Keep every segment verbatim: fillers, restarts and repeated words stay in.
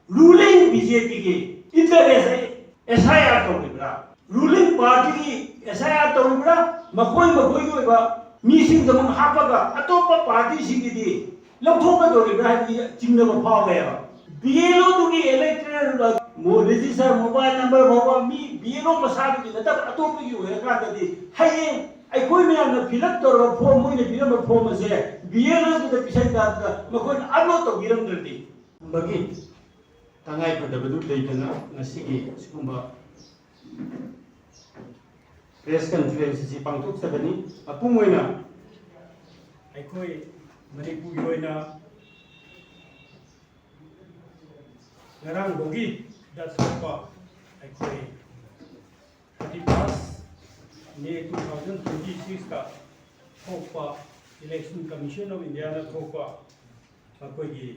Ruling B J ꯄꯤꯒꯤ interest ꯑꯦꯁ ꯑꯥꯏ R ꯇꯧꯔꯤꯕ꯭ꯔꯥ? Ruling ꯄꯥꯔꯇꯤꯒꯤ ꯑꯦꯁ ꯑꯥꯏ R ꯇꯧꯔꯤꯕ꯭ꯔꯥ? ꯃꯈꯣꯏ ꯃꯈꯣꯏꯒꯤ ꯑꯣꯏꯕ ꯃꯤꯁꯤꯡꯗꯃꯛ ꯍꯥꯞꯄꯒ ꯑꯇꯣꯞꯄ ꯄꯥꯔꯇꯤꯁꯤꯡꯒꯤꯗꯤ ꯂꯧꯊꯣꯛꯀꯗꯧꯔꯤꯕ꯭ꯔꯥ ꯍꯥꯏꯕꯒꯤ ꯆꯤꯡꯅꯕ ꯐꯥꯎꯔꯦꯕ꯫ ꯕꯤ ꯑꯦꯜ ꯑꯣꯗꯨꯒꯤ ꯏꯂꯦꯛꯇꯔꯦꯜ ꯔꯦꯖꯤꯁꯇꯔ, ꯃꯣꯕꯥꯏꯜ ꯅꯝꯕꯔ ꯐꯥꯎꯕ ꯃꯤ ꯕꯤ ꯑꯦꯜ ꯑꯣ ꯃꯁꯥꯒꯤ ꯅꯠꯇꯕ ꯑꯇꯣꯞꯄꯒꯤ ꯑꯣꯏꯔꯀꯥꯟꯗꯗꯤ ꯍꯌꯦꯡ ꯑꯩꯈꯣꯏ ꯃꯌꯥꯝꯅ ꯐꯤꯜ ꯑꯞ ꯇꯧꯔꯕ ꯐꯣꯔꯝ, ꯃꯣꯏꯅ ꯄꯤꯔꯝꯕ ꯐꯣꯔꯝ ꯑꯁꯦ ꯕꯤ ꯑꯦꯜ ꯑꯣꯗꯨꯗ ꯄꯤꯁꯟ ꯀꯥꯟꯗ ꯃꯈꯣꯏꯅ ꯑꯞꯂꯣꯗ ꯇꯧꯕꯤꯔꯝꯗ꯭ꯔꯗꯤ ꯕꯒꯤ ꯇꯉꯥꯏꯐꯗꯕꯗꯨ ꯂꯩꯇꯅ ꯉꯁꯤꯒꯤ ꯑꯁꯤꯒꯨꯝꯕ ꯄ꯭ꯔꯦꯁ ꯀꯟꯐꯔꯦꯟꯁ ꯑꯁꯤ ꯄꯥꯡꯊꯣꯛꯆꯕꯅꯤ꯫ ꯃꯄꯨꯡ ꯑꯣꯏꯅ ꯑꯩꯈꯣꯏ ꯃꯅꯤꯄꯨꯔꯒꯤ ꯑꯣꯏꯅ ꯉꯔꯥꯡ ꯐꯥꯎꯒꯤꯗ ꯊꯣꯛꯄ ꯑꯩꯈꯣꯏ thirty first May two thousand twenty sixꯇ ꯊꯣꯛꯄ Election Commission of Indiaꯅ ꯊꯣꯛꯄ ꯃꯈꯣꯏꯒꯤ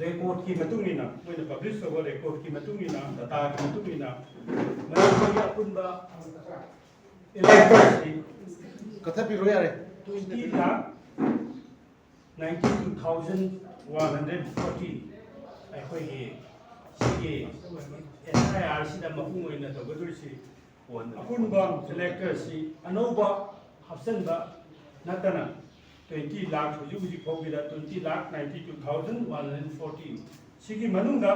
ꯔꯦꯀꯣꯔꯠꯀꯤ ꯃꯇꯨꯡ ꯏꯟꯅ, ꯃꯣꯏꯅ ꯄꯕ꯭ꯂꯤꯁ ꯇꯧꯕ ꯔꯦꯀꯣꯔꯠꯀꯤ ꯃꯇꯨꯡ ꯏꯟꯅ, ꯗꯇꯥꯒꯤ ꯃꯇꯨꯡ ꯏꯟꯅ ꯃꯅꯤꯄꯨꯔꯒꯤ ꯑꯄꯨꯟꯕ ꯏꯂꯦꯛꯇꯔꯁꯤ ꯀꯛꯊꯠꯄꯤꯔꯣ ꯌꯥꯔꯦ꯫ Twenty lakh ninety two thousand one hundred forty ꯑꯩꯈꯣꯏꯒꯤ ꯁꯤꯒꯤ ꯑꯦꯁ ꯑꯥꯏ ꯑꯥꯔꯁꯤꯗ ꯃꯄꯨꯡ ꯑꯣꯏꯅ ꯇꯧꯒꯗꯣꯏꯁꯤ ꯑꯄꯨꯟꯕ ꯏꯂꯦꯛꯇꯔꯁꯤ ꯑꯅꯧꯕ ꯍꯥꯞꯆꯟꯕ ꯅꯠꯇꯅ twenty lakh, ꯍꯧꯖꯤꯛ ꯍꯧꯖꯤꯛ ꯐꯥꯎꯒꯤꯗ twenty lakh ninety two thousand one hundred forty ꯁꯤꯒꯤ ꯃꯅꯨꯡꯗ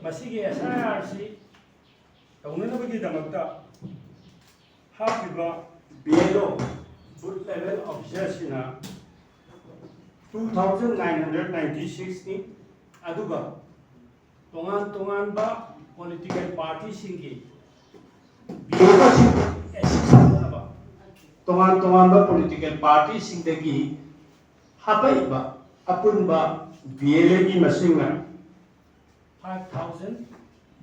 ꯃꯁꯤꯒꯤ ꯑꯦꯁ ꯑꯥꯏ ꯑꯥꯔꯁꯤ ꯇꯧꯅꯅꯕꯒꯤꯗꯃꯛꯇ ꯍꯥꯞꯄꯤꯕ B L O, booth level ꯑꯣꯐꯤꯁꯔꯁꯤꯅ two thousand nine hundred ninety sixꯅꯤ꯫ ꯑꯗꯨꯒ ꯇꯣꯉꯥꯟ ꯇꯣꯉꯥꯟꯕ ꯄꯣꯂꯤꯇꯤꯀꯦꯜ ꯄꯥꯔꯇꯤꯁꯤꯡꯒꯤ ꯕꯤ ꯑꯦꯜ ꯑꯣꯁꯤꯡ ꯑꯦꯁꯤꯁ ꯇꯧꯅꯅꯕ ꯇꯣꯉꯥꯟ ꯇꯣꯉꯥꯟꯕ ꯄꯣꯂꯤꯇꯤꯀꯦꯜ ꯄꯥꯔꯇꯤꯁꯤꯡꯗꯒꯤ ꯍꯥꯄꯛꯏꯕ ꯑꯄꯨꯟꯕ ꯕꯤ ꯑꯦꯜ ꯑꯦꯒꯤ ꯃꯁꯤꯡꯅ five thousand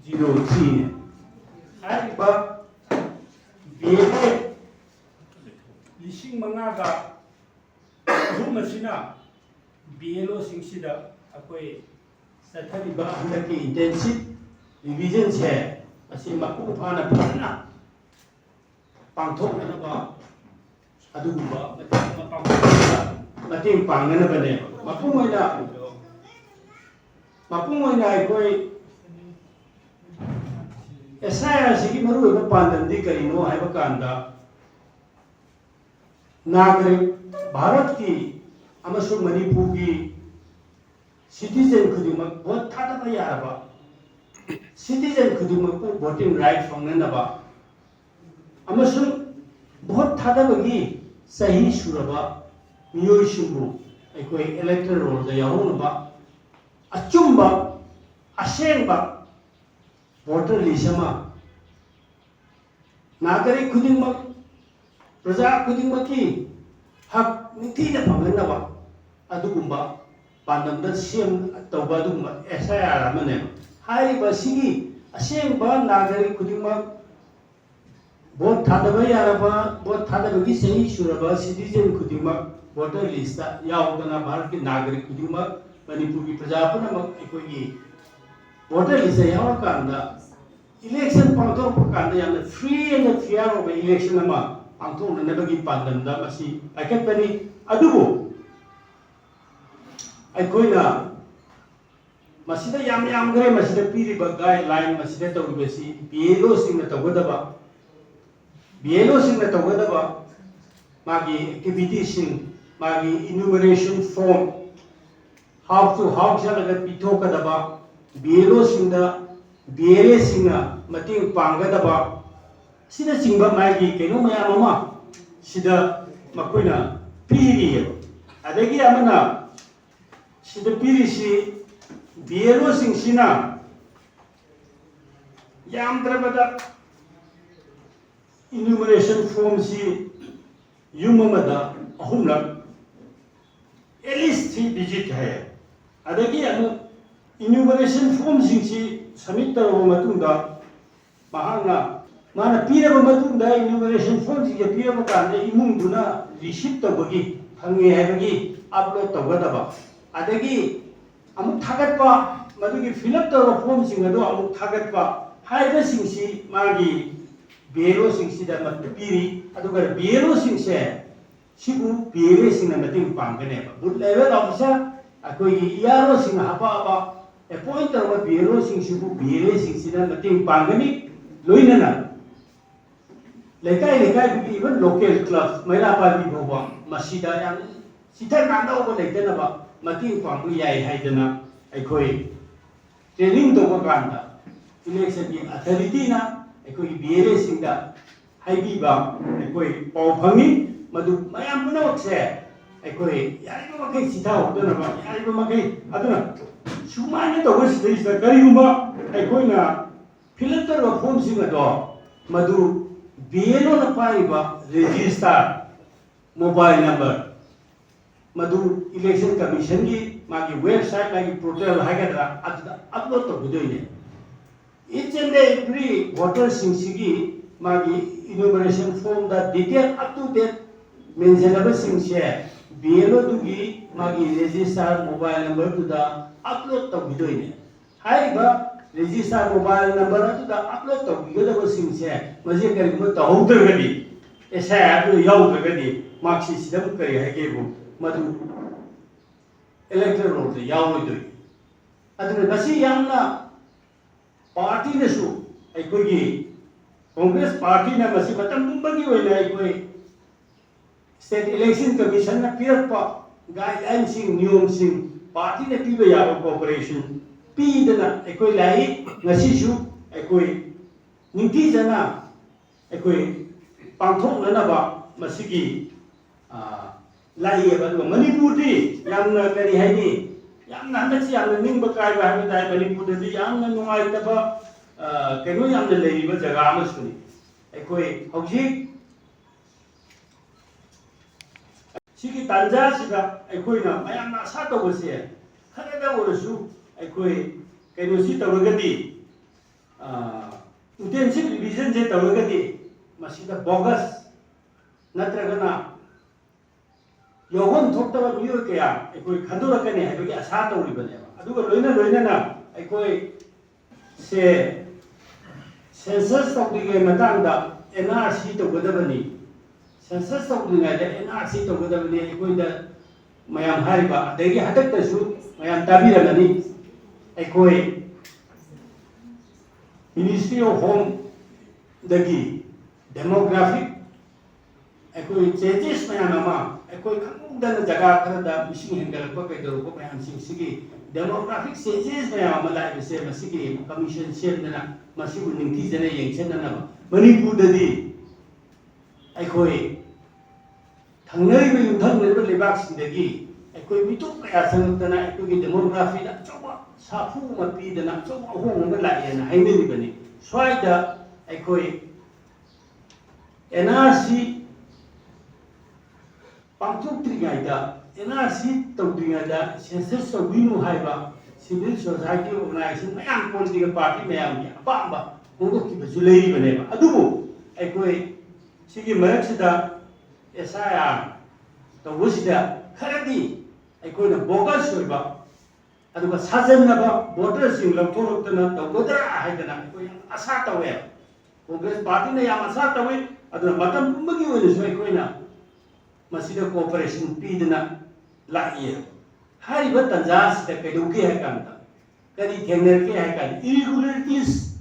zero three ꯍꯥꯏꯔꯤꯕ ꯕꯤ ꯑꯦꯜ ꯑꯦ ꯂꯤꯁꯤꯡ ꯃꯉꯥꯒ ꯑꯍꯨꯝ ꯑꯁꯤꯅ ꯕꯤ ꯑꯦꯜ ꯑꯣꯁꯤꯡꯁꯤꯗ ꯑꯩꯈꯣꯏ ꯆꯠꯊꯔꯤꯕ ꯍꯟꯗꯛꯀꯤ ꯏꯟꯇꯦꯟꯁꯤꯞ ꯔꯤꯚꯤꯖꯟꯁꯦ ꯑꯁꯤ ꯃꯄꯨꯡ ꯐꯥꯅ ꯐꯖꯅ ꯄꯥꯡꯊꯣꯛꯅꯅꯕ ꯑꯗꯨꯒꯨꯝꯕ ꯃꯇꯦꯡ ꯑꯃ ꯄꯥꯡꯊꯣꯛꯅꯕ ꯃꯇꯦꯡ ꯄꯥꯡꯅꯅꯕꯅꯦꯕ꯫ ꯃꯄꯨꯡ ꯑꯣꯏꯅ ꯃꯄꯨꯡ ꯑꯣꯏꯅ ꯑꯩꯈꯣꯏ ꯑꯦꯁ ꯑꯥꯏ ꯑꯥꯔꯁꯤꯒꯤ ꯃꯔꯨꯑꯣꯏꯕ ꯄꯥꯟꯗꯝꯗꯤ ꯀꯔꯤꯅꯣ ꯍꯥꯏꯕ ꯀꯥꯟꯗ, ꯅꯥꯒꯔꯤꯛ, ꯚꯥꯔꯠꯀꯤ ꯑꯃꯁꯨꯡ ꯃꯅꯤꯄꯨꯔꯒꯤ ꯁꯤꯇꯤꯖꯦꯟ ꯈꯨꯗꯤꯡꯃꯛ ꯚꯣꯠ ꯊꯥꯗꯕ ꯌꯥꯔꯕ, ꯁꯤꯇꯤꯖꯦꯟ ꯈꯨꯗꯤꯡꯃꯛꯄꯨ ꯚꯣꯇꯤꯡ ꯔꯥꯏꯠ ꯐꯪꯅꯅꯕ ꯑꯃꯁꯨꯡ ꯚꯣꯠ ꯊꯥꯗꯕꯒꯤ ꯆꯍꯤ ꯁꯨꯔꯕ ꯃꯤꯑꯣꯏꯁꯤꯡꯕꯨ ꯑꯩꯈꯣꯏ ꯏꯂꯦꯛꯇꯔꯦꯜ ꯔꯣꯜꯗ ꯌꯥꯎꯍꯧꯅꯕ ꯑꯆꯨꯝꯕ, ꯑꯁꯦꯡꯕ ꯚꯣꯇꯔ ꯂꯤꯁ ꯑꯃ ꯅꯥꯒꯔꯤꯛ ꯈꯨꯗꯤꯡꯃꯛ, ꯄ꯭ꯔꯖꯥ ꯈꯨꯗꯤꯡꯃꯛꯀꯤ ꯍꯛ ꯅꯤꯡꯊꯤꯅ ꯐꯪꯍꯟꯅꯕ ꯑꯗꯨꯒꯨꯝꯕ ꯄꯥꯟꯗꯝꯗ ꯁꯦꯝ ꯇꯧꯕ ꯑꯗꯨꯒꯨꯝꯕ ꯑꯦꯁ ꯑꯥꯏ ꯑꯥꯔ ꯑꯃꯅꯦꯕ꯫ ꯍꯥꯏꯔꯤꯕ ꯑꯁꯤꯒꯤ ꯑꯁꯦꯡꯕ ꯅꯥꯒꯔꯤꯛ ꯈꯨꯗꯤꯡꯃꯛ ꯚꯣꯠ ꯊꯥꯗꯕ ꯌꯥꯔꯕ, ꯚꯣꯠ ꯊꯥꯗꯕꯒꯤ ꯆꯍꯤ ꯁꯨꯔꯕ ꯁꯤꯇꯤꯖꯦꯟ ꯈꯨꯗꯤꯡꯃꯛ ꯚꯣꯇꯔ ꯂꯤꯁꯇ ꯌꯥꯎꯗꯅ ꯚꯥꯔꯠꯀꯤ ꯅꯥꯒꯔꯤꯛ ꯈꯨꯗꯤꯡꯃꯛ, ꯃꯅꯤꯄꯨꯔꯒꯤ ꯄ꯭ꯔꯖꯥ ꯄꯨꯝꯅꯃꯛ ꯑꯩꯈꯣꯏꯒꯤ ꯚꯣꯇꯔ ꯂꯤꯁꯇ ꯌꯥꯎꯔꯀꯥꯟꯗ ꯏꯂꯦꯛꯁꯟ ꯄꯥꯡꯊꯣꯔꯛꯄ ꯀꯥꯟꯗ ꯌꯥꯝꯅ ꯐ꯭ꯔꯤ ꯑꯦꯟ ꯐꯤꯌꯥꯔ ꯑꯣꯏꯕ ꯏꯂꯦꯛꯁꯟ ꯑꯃ ꯄꯥꯡꯊꯣꯛꯅꯅꯕꯒꯤ ꯄꯥꯟꯗꯝꯗ ꯃꯁꯤ ꯄꯥꯏꯈꯠꯄꯅꯤ꯫ ꯑꯗꯨꯕꯨ ꯑꯩꯈꯣꯏꯅ ꯃꯁꯤꯗ ꯌꯥꯝ ꯌꯥꯝꯈ꯭ꯔꯦ꯫ ꯃꯁꯤꯗ ꯄꯤꯔꯤꯕ ꯒꯥꯏꯗꯂꯥꯏꯟ, ꯃꯁꯤꯗ ꯇꯧꯔꯤꯕꯁꯤ ꯕꯤ ꯑꯦꯜ ꯑꯣꯁꯤꯡꯅ ꯇꯧꯒꯗꯕ, ꯕꯤ ꯑꯦꯜ ꯑꯣꯁꯤꯡꯅ ꯇꯧꯒꯗꯕ ꯃꯥꯒꯤ ꯑꯦꯛꯇꯤꯚꯤꯇꯤꯁꯤꯡ, ꯃꯥꯒꯤ ꯏꯅꯨꯃꯔꯦꯁꯟ ꯐꯣꯔꯝ, ꯍꯥꯎꯁ ꯇꯨ ꯍꯥꯎꯁ ꯆꯠꯂꯒ ꯄꯤꯊꯣꯛꯀꯗꯕ, ꯕꯤ ꯑꯦꯜ ꯑꯣꯁꯤꯡꯗ ꯕꯤ ꯑꯦꯜ ꯑꯦꯁꯤꯡꯅ ꯃꯇꯦꯡ ꯄꯥꯡꯒꯗꯕ, ꯑꯁꯤꯅꯆꯤꯡꯕ ꯃꯥꯒꯤ ꯀꯩꯅꯣ ꯃꯌꯥꯝ ꯑꯃ ꯁꯤꯗ ꯃꯈꯣꯏꯅ ꯄꯤꯔꯤꯑꯕ꯫ ꯑꯗꯒꯤ ꯑꯃꯅ ꯁꯤꯗ ꯄꯤꯔꯤꯁꯤ ꯕꯤ ꯑꯦꯜ ꯑꯣꯁꯤꯡꯁꯤꯅ ꯌꯥꯝꯗ꯭ꯔꯕꯗ ꯏꯅꯨꯃꯔꯦꯁꯟ ꯐꯣꯔꯝꯁꯤ ꯌꯨꯝ ꯑꯃꯗ ꯑꯍꯨꯝꯂꯛ, at least three visit ꯍꯥꯏꯌꯦ꯫ ꯑꯗꯒꯤ ꯑꯃꯨꯛ ꯏꯅꯨꯃꯔꯦꯁꯟ ꯐꯣꯔꯝꯁꯤꯡꯁꯤ ꯁꯕꯃꯤꯠ ꯇꯧꯔꯕ ꯃꯇꯨꯡꯗ ꯃꯍꯥꯛꯅ, ꯃꯥꯅ ꯄꯤꯔꯕ ꯃꯇꯨꯡꯗ, ꯏꯅꯨꯃꯔꯦꯁꯟ ꯐꯣꯔꯝꯁꯤꯡꯁꯦ ꯄꯤꯔꯕ ꯀꯥꯟꯗ ꯏꯃꯨꯡꯗꯨꯅ ꯔꯤꯁꯤꯞ ꯇꯧꯕꯒꯤ, ꯐꯪꯉꯦ ꯍꯥꯏꯕꯒꯤ ꯑꯞꯂꯣꯗ ꯇꯧꯒꯗꯕ, ꯑꯗꯒꯤ ꯑꯃꯨꯛ ꯊꯥꯒꯠꯄ, ꯃꯗꯨꯒꯤ ꯐꯤꯜ ꯑꯞ ꯇꯧꯔꯕ ꯐꯣꯔꯝꯁꯤꯡ ꯑꯗꯨ ꯑꯃꯨꯛ ꯊꯥꯒꯠꯄ ꯍꯥꯏꯕꯁꯤꯡꯁꯤ ꯃꯥꯒꯤ ꯕꯤ ꯑꯦꯜ ꯑꯣꯁꯤꯡꯁꯤꯗ ꯃꯗꯨ ꯄꯤꯔꯤ꯫ ꯑꯗꯨꯒ ꯕꯤ ꯑꯦꯜ ꯑꯣꯁꯤꯡꯁꯦ ꯁꯤꯕꯨ ꯕꯤ ꯑꯦꯜ ꯑꯦꯁꯤꯡꯅ ꯃꯇꯦꯡ ꯄꯥꯡꯒꯅꯦꯕ꯫ ꯕꯨꯊ ꯂꯦꯚꯦꯜ ꯑꯣꯐꯤꯁꯥꯔ, ꯑꯩꯈꯣꯏꯒꯤ ꯏ ꯑꯥꯔ ꯑꯣꯁꯤꯡꯅ ꯍꯥꯄꯛꯑꯕ ꯑꯦꯄꯣꯏꯟ ꯇꯧꯔꯕ ꯕꯤ ꯑꯦꯜ ꯑꯣꯁꯤꯡꯁꯤꯕꯨ ꯕꯤ ꯑꯦꯜ ꯑꯦꯁꯤꯡꯁꯤꯅ ꯃꯇꯦꯡ ꯄꯥꯡꯒꯅꯤ꯫ ꯂꯣꯏꯅꯅ ꯂꯩꯀꯥꯏ ꯂꯩꯀꯥꯏꯗꯨꯒꯤ, ꯏꯚꯟ ꯂꯣꯀꯦꯜ ꯀ꯭ꯂꯕ ꯃꯩꯔꯥ ꯄꯥꯏꯕꯤ ꯐꯥꯎꯕ ꯃꯁꯤꯗ ꯌꯥꯝ ꯆꯤꯊ ꯅꯥꯟꯗꯧꯕ ꯂꯩꯇꯅꯕ ꯃꯇꯦꯡ ꯄꯥꯡꯕ ꯌꯥꯏ ꯍꯥꯏꯗꯅ ꯑꯩꯈꯣꯏ ꯇ꯭ꯔꯦꯅꯤꯡ ꯇꯧꯕ ꯀꯥꯟꯗ ꯏꯂꯦꯛꯁꯟꯒꯤ ꯑꯊꯣꯔꯤꯇꯤꯅ ꯑꯩꯈꯣꯏꯒꯤ ꯕꯤ ꯑꯦꯜ ꯑꯦꯁꯤꯡꯗ ꯍꯥꯏꯕꯤꯕ ꯑꯩꯈꯣꯏ ꯄꯥꯎ ꯐꯪꯉꯤ꯫ ꯃꯗꯨ ꯃꯌꯥꯝ ꯄꯨꯝꯅꯃꯛꯁꯦ ꯑꯩꯈꯣꯏ ꯌꯥꯔꯤꯕ ꯃꯈꯩ ꯆꯤꯊꯍꯧꯗꯅꯕ, ꯌꯥꯔꯤꯕ ꯃꯈꯩ꯫ ꯑꯗꯨꯅ ꯁꯨꯃꯥꯏꯅ ꯇꯧꯕꯁꯤꯗꯩꯁꯤꯗ ꯀꯔꯤꯒꯨꯝꯕ ꯑꯩꯈꯣꯏꯅ ꯐꯤꯜ ꯑꯞ ꯇꯧꯔꯤꯕ ꯐꯣꯝꯁꯤꯡ ꯑꯗꯣ ꯃꯗꯨ ꯕꯤ ꯑꯦꯜ ꯑꯣꯅ ꯄꯥꯏꯔꯤꯕ ꯔꯦꯖꯤꯁꯇꯥꯔ ꯃꯣꯕꯥꯏꯜ ꯅꯝꯕꯔ ꯃꯗꯨ ꯏꯂꯦꯛꯁꯟ ꯀꯃꯤꯁꯟꯒꯤ ꯃꯥꯒꯤ ꯋꯦꯕꯁꯥꯏꯠ, ꯃꯥꯒꯤ ꯄꯣꯔꯇꯦꯜ ꯍꯥꯏꯒꯗ꯭ꯔꯥ, ꯑꯗꯨꯗ ꯑꯞꯂꯣꯗ ꯇꯧꯕꯤꯗꯣꯏꯅꯦ꯫ Each and every ꯚꯣꯇꯔꯁꯤꯡꯁꯤꯒꯤ ꯃꯥꯒꯤ ꯏꯅꯣꯃꯔꯦꯁꯟ ꯐꯣꯝꯗ ꯗꯤꯇꯦꯜ ꯑꯞ ꯇꯨ ꯗꯦꯠ ꯃꯦꯟꯁꯤꯜꯂꯕꯁꯤꯡꯁꯦ ꯕꯤ ꯑꯦꯜ ꯑꯣꯗꯨꯒꯤ ꯃꯥꯒꯤ ꯔꯦꯖꯤꯁꯇꯥꯔ ꯃꯣꯕꯥꯏꯜ ꯅꯝꯕꯔꯗꯨꯗ ꯑꯞꯂꯣꯗ ꯇꯧꯕꯤꯗꯣꯏꯅꯦ꯫ ꯍꯥꯏꯔꯤꯕ ꯔꯦꯖꯤꯁꯇꯥꯔ ꯃꯣꯕꯥꯏꯜ ꯅꯝꯕꯔ ꯑꯗꯨꯗ ꯑꯞꯂꯣꯗ ꯇꯧꯕꯤꯒꯗꯕꯁꯤꯡꯁꯦ ꯃꯁꯤ ꯀꯔꯤꯒꯨꯝꯕ ꯇꯧꯍꯧꯗ꯭ꯔꯒꯗꯤ, ꯑꯦꯁ ꯑꯥꯏ ꯑꯥꯔꯗꯨꯗ ꯌꯥꯎꯗ꯭ꯔꯒꯗꯤ ꯃꯥꯔꯛꯁꯤꯠꯁꯤꯗ ꯑꯃꯨꯛ ꯀꯔꯤ ꯍꯥꯏꯒꯦꯕꯨ, ꯃꯗꯨ ꯏꯂꯦꯛꯇꯣꯔꯦꯜ ꯔꯣꯜꯗ ꯌꯥꯎꯔꯣꯏꯗꯣꯏꯅꯤ꯫ ꯑꯗꯨꯅ ꯃꯁꯤ ꯌꯥꯝꯅ ꯄꯥꯔꯇꯤꯅꯁꯨ, ꯑꯩꯈꯣꯏꯒꯤ ꯀꯣꯡꯒ꯭ꯔꯦꯁ ꯄꯥꯔꯇꯤꯅ ꯃꯁꯤ ꯃꯇꯝ ꯄꯨꯝꯕꯒꯤ ꯑꯣꯏꯅ ꯑꯩꯈꯣꯏ ꯁ꯭ꯇꯦꯠ ꯏꯂꯦꯛꯁꯟ ꯀꯃꯤꯁꯟꯅ ꯄꯤꯔꯛꯄ ꯒꯥꯏꯗꯂꯥꯏꯟꯁꯤꯡ, ꯅꯤꯌꯣꯝꯁꯤꯡ, ꯄꯥꯔꯇꯤꯅ ꯄꯤꯕ ꯌꯥꯕ ꯀꯣꯑꯣꯄꯔꯦꯁꯟ ꯄꯤꯗꯅ ꯑꯩꯈꯣꯏ ꯂꯥꯛꯏ꯫ ꯉꯁꯤꯁꯨ ꯑꯩꯈꯣꯏ ꯅꯤꯡꯊꯤꯖꯅ ꯑꯩꯈꯣꯏ ꯄꯥꯡꯊꯣꯛꯅꯅꯕ ꯃꯁꯤꯒꯤ, ꯑ, ꯂꯥꯛꯏꯑꯕ꯫ ꯑꯗꯨꯒ ꯃꯅꯤꯄꯨꯔꯗꯤ ꯌꯥꯝꯅ, ꯀꯔꯤ ꯍꯥꯏꯅꯤ, ꯌꯥꯝꯅ ꯍꯟꯗꯛꯁꯤ ꯌꯥꯝꯅ ꯅꯤꯡꯕ ꯀꯥꯏꯕ ꯍꯥꯏꯕ ꯇꯥꯏ꯫ ꯃꯅꯤꯄꯨꯔꯗꯗꯤ ꯌꯥꯝꯅ ꯅꯨꯡꯉꯥꯏꯇꯕ, ꯑ, ꯀꯩꯅꯣ ꯌꯥꯝꯅ ꯂꯩꯔꯤꯕ ꯖꯒꯥ ꯑꯃꯁꯨꯅꯤ꯫ ꯑꯩꯈꯣꯏ ꯍꯧꯖꯤꯛ ꯁꯤꯒꯤ ꯇꯥꯟꯖꯥꯁꯤꯗ ꯑꯩꯈꯣꯏꯅ ꯃꯌꯥꯝꯅ ꯑꯁꯥ ꯇꯧꯕꯁꯦ, ꯈꯔꯗ ꯑꯣꯏꯔꯁꯨ ꯑꯩꯈꯣꯏ ꯀꯩꯅꯣꯁꯤ ꯇꯧꯔꯒꯗꯤ, ꯑ, ꯏꯟꯇꯦꯟꯁꯤꯞ ꯔꯤꯚꯤꯖꯟꯁꯦ ꯇꯧꯔꯒꯗꯤ ꯃꯁꯤꯗ ꯕꯣꯒꯁ ꯅꯠꯇ꯭ꯔꯒꯅ ꯌꯥꯎꯐꯝ ꯊꯣꯛꯇꯕ ꯃꯤꯑꯣꯏ ꯀꯌꯥ ꯑꯩꯈꯣꯏ ꯈꯟꯗꯣꯔꯛꯀꯅꯤ ꯍꯥꯏꯕꯒꯤ ꯑꯁꯥ ꯇꯧꯔꯤꯕꯅꯦꯕ꯫ ꯑꯗꯨꯒ ꯂꯣꯏꯅ ꯂꯣꯏꯅꯅ ꯑꯩꯈꯣꯏ ꯁꯦ ꯁꯦꯟꯁꯁ ꯇꯧꯗ꯭ꯔꯤꯉꯩ ꯃꯇꯥꯡꯗ ꯑꯦꯟ ꯑꯥꯔ ꯁꯤ ꯇꯧꯒꯗꯕꯅꯤ, ꯁꯦꯟꯁꯁ ꯇꯧꯗ꯭ꯔꯤꯉꯩꯗ ꯑꯦꯟ ꯑꯥꯔ ꯁꯤ ꯇꯧꯒꯗꯕꯅꯤ꯫ ꯑꯩꯈꯣꯏꯗ ꯃꯌꯥꯝ ꯍꯥꯏꯔꯤꯕ, ꯑꯗꯒꯤ ꯍꯟꯗꯛꯇꯁꯨ ꯃꯌꯥꯝ ꯇꯥꯕꯤꯔꯝꯃꯅꯤ, ꯑꯩꯈꯣꯏ Ministry of Home ꯗꯒꯤ demographic ꯑꯩꯈꯣꯏ changes ꯃꯌꯥꯝ ꯑꯃ ꯑꯩꯈꯣꯏ ꯈꯪꯍꯧꯗꯅ ꯖꯒꯥ ꯈꯔꯗ ꯃꯤꯁꯤꯡ ꯍꯦꯟꯒꯠꯂꯛꯄ ꯀꯩꯗꯧꯔꯛꯄ ꯃꯌꯥꯝꯁꯤꯡꯁꯤꯒꯤ demographic changes ꯃꯌꯥꯝ ꯑꯃ ꯂꯥꯛꯏꯕꯁꯦ ꯃꯁꯤꯒꯤ commission ꯁꯦꯝꯗꯅ ꯃꯁꯤꯕꯨ ꯅꯤꯡꯊꯤꯖꯅ ꯌꯦꯡꯁꯤꯟꯅꯅꯕ ꯃꯅꯤꯄꯨꯔꯗꯗꯤ ꯑꯩꯈꯣꯏ ꯊꯪꯅꯔꯤꯕ ꯌꯨꯝꯊꯪꯅꯔꯤꯕ ꯂꯩꯕꯥꯛꯁꯤꯡꯗꯒꯤ ꯑꯩꯈꯣꯏ ꯃꯤꯇꯣꯞ ꯀꯌꯥ ꯆꯪꯂꯛꯇꯅ ꯑꯩꯈꯣꯏꯒꯤ demographyꯗ ꯑꯆꯧꯕ ꯁꯥꯐꯨ ꯑꯃ ꯄꯤꯗꯅ ꯑꯆꯧꯕ ꯑꯍꯣꯡꯕ ꯑꯃ ꯂꯥꯛꯑꯦꯅ ꯍꯥꯏꯅꯔꯤꯕꯅꯤ꯫ ꯁ꯭ꯋꯥꯏꯗ ꯑꯩꯈꯣꯏ NRC ꯄꯥꯡꯊꯣꯛꯇ꯭ꯔꯤꯉꯩꯗ, NRC ꯇꯧꯗ꯭ꯔꯤꯉꯩꯗ census ꯇꯧꯕꯤꯅꯨ ꯍꯥꯏꯕ civil society organization ꯃꯌꯥꯝ, political party ꯃꯌꯥꯝꯒꯤ ꯑꯄꯥꯝꯕ ꯐꯣꯡꯗꯣꯛꯈꯤꯕꯁꯨ ꯂꯩꯔꯤꯕꯅꯦꯕ꯫ ꯑꯗꯨꯕꯨ ꯑꯩꯈꯣꯏ ꯁꯤꯒꯤ ꯃꯔꯛꯁꯤꯗ SIR ꯇꯧꯕꯁꯤꯗ ꯈꯔꯗꯤ ꯑꯩꯈꯣꯏꯅ bogus ꯑꯣꯏꯕ ꯑꯗꯨꯒ ꯁꯥꯖꯟꯅꯕ voterꯁꯤꯡ ꯂꯧꯊꯣꯔꯛꯇꯅ ꯇꯧꯒꯗ꯭ꯔꯥ ꯍꯥꯏꯗꯅ ꯑꯩꯈꯣꯏ ꯌꯥꯝ ꯑꯁꯥ ꯇꯧꯋꯦ꯫ Congress partyꯅ ꯌꯥꯝ ꯑꯁꯥ ꯇꯧꯋꯤ꯫ ꯑꯗꯨꯅ ꯃꯇꯝ ꯄꯨꯝꯕꯒꯤ ꯑꯣꯏꯅꯁꯨ ꯑꯩꯈꯣꯏꯅ ꯃꯁꯤꯗ cooperation ꯄꯤꯗꯅ ꯂꯥꯛꯏ꯫ ꯍꯥꯏꯔꯤꯕ ꯇꯥꯟꯖꯥ ꯑꯁꯤꯗ ꯀꯩꯗꯧꯒꯦ ꯍꯥꯏ ꯀꯥꯟꯗ, ꯀꯔꯤ ꯊꯦꯡꯅꯔꯒꯦ ꯍꯥꯏ ꯀꯥꯟꯗ, irregularities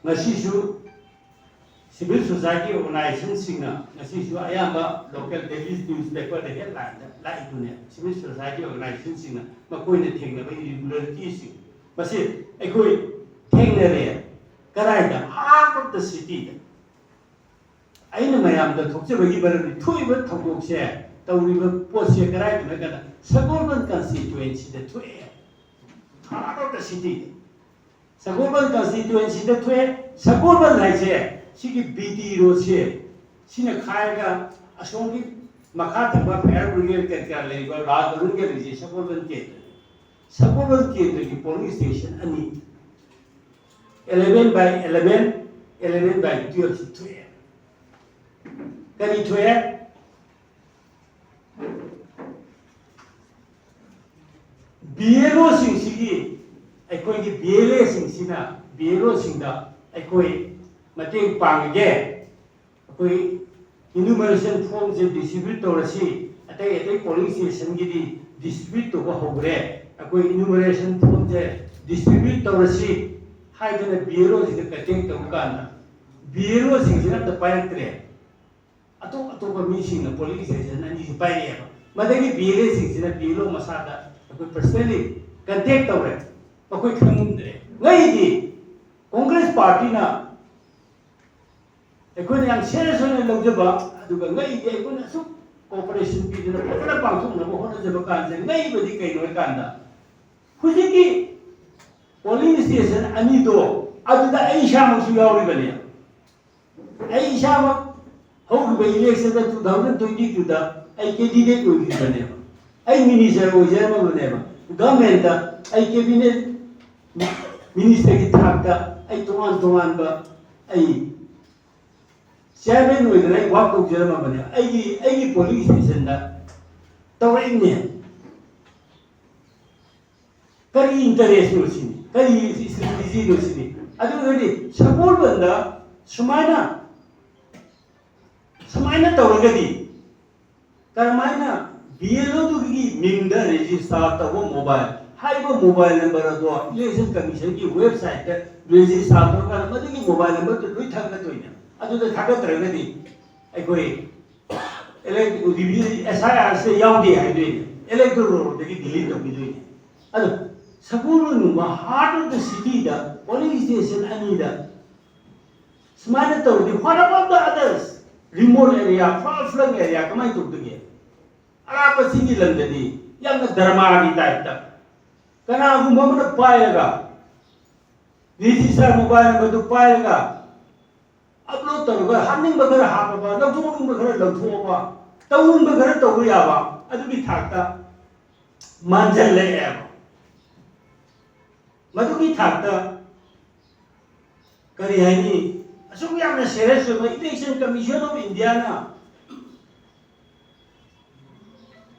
ꯉꯁꯤꯁꯨ civil society organizationꯁꯤꯡꯅ, ꯉꯁꯤꯁꯨ ꯑꯌꯥꯝꯕ local daily newspaperꯗ headlineꯗ ꯂꯥꯛꯏꯗꯨꯅꯦ꯫ Civil society organizationꯁꯤꯡꯅ ꯃꯈꯣꯏꯅ ꯊꯦꯡꯅꯕ irregularityꯁꯤꯡ ꯃꯁꯤ ꯑꯩꯈꯣꯏ ꯊꯦꯡꯅꯔꯦ꯫ ꯀꯗꯥꯏꯗ? Heart of the cityꯗ꯫ ꯑꯩꯅ ꯃꯌꯥꯝꯗ ꯊꯣꯛꯆꯕꯒꯤ ꯃꯔꯝꯗꯤ ꯊꯣꯛꯏꯕ ꯊꯧꯗꯣꯛꯁꯦ, ꯇꯧꯔꯤꯕ ꯄꯣꯠꯁꯦ ꯀꯗꯥꯏꯗꯅꯣ ꯍꯥꯏ ꯀꯥꯟꯗ suburban constituencyꯗ ꯊꯣꯛꯑꯦ꯫ Heart of the cityꯗ꯫ Suburban constituencyꯗ ꯊꯣꯛꯑꯦ꯫ Suburban ꯍꯥꯏꯁꯦ ꯁꯤꯒꯤ BT roadꯁꯦ, ꯁꯤꯅ ꯈꯥꯏꯔꯒ ꯑꯁꯣꯝꯒꯤ ꯃꯈꯥ ꯊꯪꯕ fire brigade ꯀꯔꯤ ꯀꯔꯥ ꯂꯩꯔꯤꯕ ꯔꯥꯖ ꯚꯕꯟꯒ ꯂꯩꯔꯤꯁꯦ suburban ꯀꯦꯟꯗ꯭ꯔ꯫ Suburban ꯀꯦꯟꯗ꯭ꯔꯒꯤ polling station ꯑꯅꯤ, eleven by eleven, eleven by twelve ꯁꯤ ꯊꯣꯛꯑꯦ꯫ ꯀꯔꯤ ꯊꯣꯛꯑꯦ? BLOꯁꯤꯡꯁꯤꯒꯤ, ꯑꯩꯈꯣꯏꯒꯤ BLAꯁꯤꯡꯁꯤꯅ BLOꯁꯤꯡꯗ ꯑꯩꯈꯣꯏ ꯃꯇꯦꯡ ꯄꯥꯡꯉꯒꯦ, ꯑꯩꯈꯣꯏ enumeration formꯁꯦ distribute ꯇꯧꯔꯁꯤ, ꯑꯇꯩ ꯑꯇꯩ polling stationꯒꯤꯗꯤ distribute ꯇꯧꯕ ꯍꯧꯈ꯭ꯔꯦ, ꯑꯩꯈꯣꯏ ꯏꯅꯨꯃꯔꯦꯁꯟ ꯐꯣꯝꯁꯦ ꯗꯤꯁꯇ꯭ꯔꯤꯕ꯭ꯌꯨꯠ ꯇꯧꯔꯁꯤ ꯍꯥꯏꯗꯅ ꯕꯤ ꯑꯦꯜ ꯑꯣꯁꯤꯡꯗ ꯀꯟꯇꯦꯛ ꯇꯧꯕ ꯀꯥꯟꯗ, ꯕꯤ ꯑꯦꯜ ꯑꯣꯁꯤꯡꯁꯤꯅ ꯑꯝꯇ ꯄꯥꯏꯔꯛꯇ꯭ꯔꯦ꯫ ꯑꯇꯣꯞ ꯑꯇꯣꯞꯄ ꯃꯤꯁꯤꯡꯅ, ꯄꯣꯂꯤꯡ ꯁ꯭ꯇꯦꯁꯟ ꯑꯅꯤꯁꯤ ꯄꯥꯏꯔꯛꯑꯦꯕ꯫ ꯃꯗꯒꯤ ꯕꯤ ꯑꯦꯜ ꯑꯦꯁꯤꯡꯁꯤꯅ ꯕꯤ ꯑꯦꯜ ꯑꯣ ꯃꯁꯥꯗ ꯑꯩꯈꯣꯏ ꯄꯔꯁꯅꯦꯜꯂꯤ ꯀꯟꯇꯦꯛ ꯇꯧꯔꯦ꯫ ꯃꯈꯣꯏ ꯈꯪꯉꯝꯗ꯭ꯔꯦ꯫ ꯉꯩꯗꯤ ꯀꯣꯡꯒ꯭ꯔꯦꯁ ꯄꯥꯔꯇꯤꯅ ꯑꯩꯈꯣꯏꯅ ꯌꯥꯝ ꯁꯦꯔꯤꯌꯁ ꯑꯣꯏꯅ ꯂꯧꯖꯕ, ꯑꯗꯨꯒ ꯉꯩꯗꯤ ꯑꯩꯈꯣꯏꯅ ꯑꯁꯨꯛ ꯀꯣꯑꯣꯄꯔꯦꯁꯟ ꯄꯤꯗꯅ ꯐꯖꯅ ꯄꯥꯡꯊꯣꯛꯅꯕ ꯍꯣꯠꯅꯖꯕ ꯀꯥꯟꯁꯦ, ꯉꯩꯕꯗꯤ ꯀꯩꯅꯣ ꯍꯥꯏꯀꯥꯟꯗ, ꯍꯧꯖꯤꯛꯀꯤ ꯄꯣꯂꯤꯡ ꯁ꯭ꯇꯦꯁꯟ ꯑꯅꯤꯗꯣ, ꯑꯗꯨꯗ ꯑꯩ ꯏꯁꯥꯃꯛꯁꯨ ꯌꯥꯎꯔꯤꯕꯅꯦ꯫ ꯑꯩ ꯏꯁꯥꯃꯛ ꯍꯧꯈꯤꯕ ꯏꯂꯦꯛꯁꯟꯗ two thousand twenty twoꯗ ꯑꯩ ꯀꯦꯟꯗꯤꯗꯦꯠ ꯑꯣꯏꯈꯤꯕꯅꯦꯕ꯫ ꯑꯩ ꯃꯤꯅꯤꯁꯇꯔ ꯑꯣꯏꯖꯔꯝꯃꯕꯅꯦꯕ꯫ ꯒꯚꯔꯟꯃꯦꯟꯗ ꯑꯩ ꯀꯦꯕꯤꯅꯦꯠ ꯃꯤꯅꯤꯁꯇꯔꯒꯤ ꯊꯥꯛꯇ ꯑꯩ ꯇꯣꯉꯥꯟ ꯇꯣꯉꯥꯟꯕ, ꯑꯩ ꯆꯤꯌꯔꯃꯦꯟ ꯑꯣꯏꯗꯅ ꯑꯩ ꯋꯥꯛ ꯇꯧꯖꯔꯝꯃꯕꯅꯦꯕ꯫ ꯑꯩꯒꯤ, ꯑꯩꯒꯤ ꯄꯣꯂꯤꯡ ꯁ꯭ꯇꯦꯁꯟꯗ ꯇꯧꯔꯛꯏꯅꯦ꯫ ꯀꯔꯤ ꯏꯟꯇꯔꯦꯁꯅꯣ ꯁꯤꯅꯤ, ꯀꯔꯤ ꯏꯁꯇ꯭ꯔꯦꯇꯦꯖꯤꯅꯣ ꯁꯤꯅꯤ꯫ ꯑꯗꯨ ꯑꯣꯏꯔꯗꯤ ꯁꯒꯣꯜꯕꯟꯗ ꯁꯨꯃꯥꯏꯅ, ꯁꯨꯃꯥꯏꯅ ꯇꯧꯔꯒꯗꯤ ꯀꯔꯝꯍꯥꯏꯅ ꯕꯤ ꯑꯦꯜ ꯑꯣꯗꯨꯒꯤ ꯃꯤꯡꯗ ꯔꯦꯖꯤꯁꯇꯥꯔ ꯇꯧꯕ ꯃꯣꯕꯥꯏꯜ, ꯍꯥꯏꯔꯤꯕ ꯃꯣꯕꯥꯏꯜ ꯅꯝꯕꯔ ꯑꯗꯣ ꯏꯂꯦꯛꯁꯟ ꯀꯃꯤꯁꯟꯒꯤ ꯋꯦꯕꯁꯥꯏꯠꯇ ꯔꯦꯖꯤꯁꯇꯥꯔ ꯇꯧꯔꯀꯥꯟꯗ ꯃꯗꯨꯒꯤ ꯃꯣꯕꯥꯏꯜ ꯅꯝꯕꯔꯗꯨ ꯂꯣꯏ ꯊꯥꯒꯠꯇꯣꯏꯅꯦ꯫ ꯑꯗꯨꯗ ꯊꯥꯒꯠꯇ꯭ꯔꯒꯗꯤ ꯑꯩꯈꯣꯏ ꯑꯦꯁ ꯑꯥꯏ ꯑꯥꯔꯁꯦ ꯌꯥꯎꯗꯦ ꯍꯥꯏꯗꯣꯏꯅꯦ, ꯏꯂꯦꯛꯇꯣꯔꯦꯜ ꯔꯣꯜꯗꯒꯤ ꯗꯤꯂꯤꯠ ꯇꯧꯈꯤꯗꯣꯏꯅꯦ꯫ ꯑꯗꯣ ꯁꯒꯣꯜꯕꯟꯒꯨꯝꯕ heart of the cityꯗ ꯄꯣꯂꯤꯡ ꯁ꯭ꯇꯦꯁꯟ ꯑꯅꯤꯗ ꯁꯨꯃꯥꯏꯅ ꯇꯧꯔꯗꯤ, what about the others? Remote area, far flung area ꯀꯃꯥꯏꯅ ꯇꯧꯗꯒꯦ? ꯑꯔꯥꯞꯄ ꯆꯤꯡꯒꯤ ꯂꯝꯗꯗꯤ ꯌꯥꯝꯅ ꯗꯔꯃꯥꯒꯤ ꯇꯥꯏꯞꯇ ꯀꯅꯥꯒꯨꯝꯕ ꯑꯃꯅ ꯄꯥꯏꯔꯒ, ꯔꯦꯖꯤꯁꯇꯔ ꯃꯣꯕꯥꯏꯜ ꯅꯝꯕꯔꯗꯨ ꯄꯥꯏꯔꯒ ꯑꯞꯂꯣꯗ ꯇꯧꯔꯒ ꯍꯥꯞꯅꯤꯡꯕ ꯈꯔ ꯍꯥꯞꯄꯕ, ꯂꯧꯊꯣꯛꯅꯤꯡꯕ ꯈꯔ ꯂꯧꯊꯣꯛꯑꯕ, ꯇꯧꯅꯤꯡꯕ ꯈꯔ ꯇꯧꯕ ꯌꯥꯕ, ꯑꯗꯨꯒꯤ ꯊꯥꯛꯇ ꯃꯥꯟꯁꯤꯜꯂꯛꯑꯦꯕ꯫ ꯃꯗꯨꯒꯤ ꯊꯥꯛꯇ ꯀꯔꯤ ꯍꯥꯏꯅꯤ, ꯑꯁꯨꯛ ꯌꯥꯝꯅ ꯁꯦꯔꯤꯌꯁ ꯑꯣꯏꯕ Election Commission of Indiaꯅ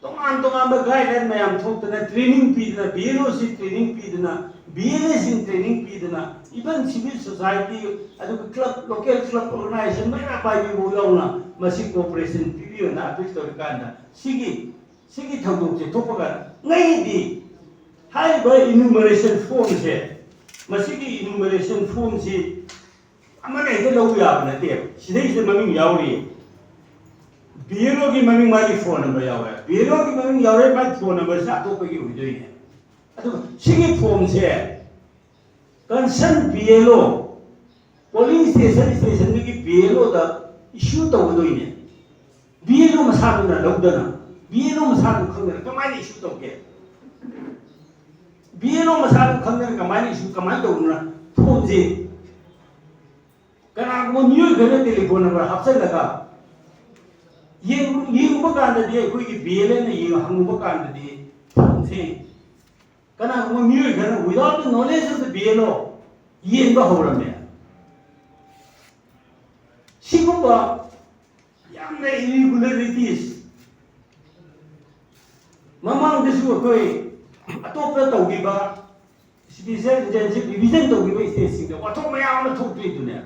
ꯇꯣꯉꯥꯟ ꯇꯣꯉꯥꯟꯕ ꯒꯥꯏꯗꯂꯥꯏꯟ ꯃꯌꯥꯝ ꯊꯣꯛꯇꯅ, ꯇ꯭ꯔꯦꯅꯤꯡ ꯄꯤꯗꯅ, ꯕꯤ ꯑꯦꯜ ꯑꯣꯁꯤ ꯇ꯭ꯔꯦꯅꯤꯡ ꯄꯤꯗꯅ, ꯕꯤ ꯑꯦꯜ ꯑꯦꯁꯤꯡ ꯇ꯭ꯔꯦꯅꯤꯡ ꯄꯤꯗꯅ, even civil society, ꯑꯗꯨꯒ ꯀ꯭ꯂꯕ, ꯂꯣꯀꯦꯜ ꯀ꯭ꯂꯕ ꯑꯣꯔꯒꯅꯥꯏꯖꯦꯁꯟ ꯃꯩꯔꯥ ꯄꯥꯏꯕꯤꯕ ꯌꯥꯎꯅ ꯃꯁꯤ ꯀꯣꯑꯣꯄꯔꯦꯁꯟ ꯄꯤꯕꯤꯌꯣꯅ ꯑꯄꯤꯜ ꯇꯧꯔꯤꯀꯥꯟꯗ, ꯁꯤꯒꯤ, ꯁꯤꯒꯤ ꯊꯧꯗꯣꯛꯁꯦ ꯊꯣꯛꯄ ꯀꯥꯟꯗ ꯉꯩꯗꯤ ꯍꯥꯏꯔꯤꯕ ꯏꯅꯨꯃꯔꯦꯁꯟ ꯐꯣꯝꯁꯦ, ꯃꯁꯤꯒꯤ ꯏꯅꯨꯃꯔꯦꯁꯟ ꯐꯣꯝꯁꯤ ꯑꯃꯅ ꯍꯦꯛꯇ ꯂꯧꯕ ꯌꯥꯕ ꯅꯠꯇꯦꯕ꯫ ꯁꯤꯗꯩꯁꯤꯗ ꯃꯃꯤꯡ ꯌꯥꯎꯔꯤ, ꯕꯤ ꯑꯦꯜ ꯑꯣꯒꯤ ꯃꯃꯤꯡ, ꯃꯥꯒꯤ ꯐꯣꯟ ꯅꯝꯕꯔ ꯌꯥꯎꯔꯦ꯫ ꯕꯤ ꯑꯦꯜ ꯑꯣꯒꯤ ꯃꯃꯤꯡ ꯌꯥꯎꯔꯦ, ꯃꯥꯒꯤ ꯐꯣꯟ ꯅꯝꯕꯔꯁꯤꯅ ꯑꯇꯣꯞꯄꯒꯤ ꯑꯣꯏꯗꯣꯏꯅꯦ꯫ ꯑꯗꯨꯒ ꯁꯤꯒꯤ ꯐꯣꯝꯁꯦ ꯀꯟꯁꯔꯟ ꯕꯤ ꯑꯦꯜ ꯑꯣ, ꯄꯣꯂꯤꯡ ꯁ꯭ꯇꯦꯁꯟ ꯁ꯭ꯇꯦꯁꯟꯗꯨꯒꯤ ꯕꯤ ꯑꯦꯜ ꯑꯣꯗ ꯏꯁꯨ ꯇꯧꯒꯗꯣꯏꯅꯦ꯫ ꯕꯤ ꯑꯦꯜ ꯑꯣ ꯃꯁꯥꯗꯨꯅ ꯂꯧꯗꯅ, ꯕꯤ ꯑꯦꯜ ꯑꯣ ꯃꯁꯥꯗꯨ ꯈꯪꯗꯅ ꯀꯃꯥꯏꯅ ꯏꯁꯨ ꯇꯧꯒꯦ? ꯕꯤ ꯑꯦꯜ ꯑꯣ ꯃꯁꯥꯗꯨ ꯈꯪꯗꯅ ꯀꯃꯥꯏꯅ ꯏꯁꯨ, ꯀꯃꯥꯏꯅ ꯇꯧꯗꯅ ꯐꯣꯝꯁꯦ ꯀꯅꯥꯒꯨꯝꯕ ꯃꯤꯑꯣꯏ ꯈꯔꯅ ꯇꯦꯂꯤꯐꯣꯟ ꯅꯝꯕꯔ ꯍꯥꯞꯆꯤꯜꯂꯒ ꯌꯦꯡ-, ꯌꯦꯡꯉꯨꯕ ꯀꯥꯟꯗꯗꯤ, ꯑꯩꯈꯣꯏꯒꯤ ꯕꯤ ꯑꯦꯜ ꯑꯦꯅ ꯌꯦꯡ-, ꯍꯪꯉꯨꯕ ꯀꯥꯟꯗꯗꯤ ꯐꯣꯝꯁꯦ ꯀꯅꯥꯒꯨꯝꯕ ꯃꯤꯑꯣꯏ ꯈꯔꯅ without the knowledge of the B L O ꯌꯦꯡꯕ ꯍꯧꯔꯝꯃꯦ꯫ ꯁꯤꯒꯨꯝꯕ ꯌꯥꯝꯅ irregularities ꯃꯃꯥꯡꯗꯁꯨ ꯑꯩꯈꯣꯏ ꯑꯇꯣꯞꯄ ꯇꯧꯈꯤꯕ special intensive revision ꯇꯧꯈꯤꯕ stateꯁꯤꯡꯗ ꯋꯥꯊꯣꯛ ꯃꯌꯥꯝ ꯑꯃ ꯊꯣꯛꯇ꯭ꯔꯤꯗꯨꯅꯦ꯫